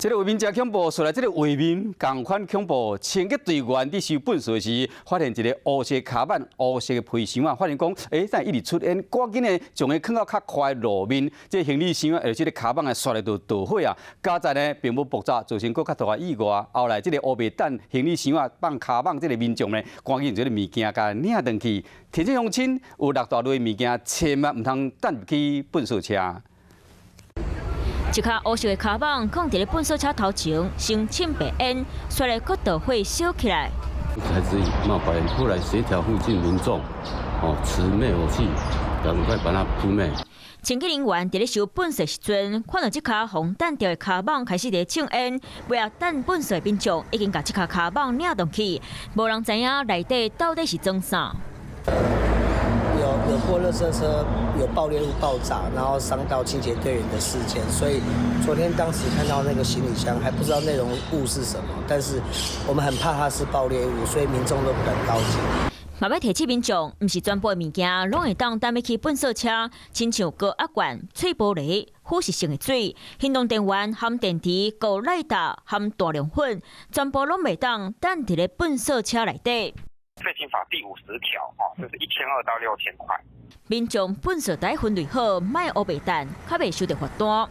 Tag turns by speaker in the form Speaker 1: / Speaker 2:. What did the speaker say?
Speaker 1: 這个畫面誠恐怖，說來這个畫面仝款恐怖。清潔隊員佇收糞埽時，發現一个烏色跤蠓、烏色的皮箱啊，發現講，欸，怎會一直出煙？趕緊呢，將伊囥到較寬的路面，這個行李箱啊，這个跤蠓啊，煞來就著火啊。佳哉呢，並無爆炸，造成閣較大的意外。後來這个烏白等行李箱啊，放跤蠓這个民眾呢，趕緊將這个物件共領轉去。提醒鄉親有六大類物件，千萬毋通擲入去糞埽車。
Speaker 2: 一跤烏色的跤蠓，囥佇咧糞埽車頭前，先凊白煙，煞來閣著火燒起來。
Speaker 3: 開始冒白煙，後來協調附近民眾，哦，持滅火器，趕快把它撲滅。
Speaker 2: 清潔人員佇咧收糞埽時陣，看到這跤予人擲著的跤蠓開始佇咧凊煙，尾仔擲糞埽的民眾已經共這跤跤蠓領轉去，無人知影內底到底是裝啥。
Speaker 4: 有過垃圾車有爆裂物爆炸，然後傷到清潔隊員的事件，所以昨天當時看到那個行李箱，還不知道內容物是什麼，但是我們很怕它是爆裂物，所以民眾都不敢靠近。
Speaker 2: 嘛欲提醒民眾，毋是全部的物件攏會當擲入去糞埽車，親像高壓罐、碎玻璃、腐蝕性的水、行動電源含電池、高賴達含大量粉，全部攏袂當擲佇咧糞埽車內底。
Speaker 5: 廢棄法第50條，哦，就是1200到6000塊。
Speaker 2: 民眾糞埽袋分類好，莫烏白擲，較袂收著罰單。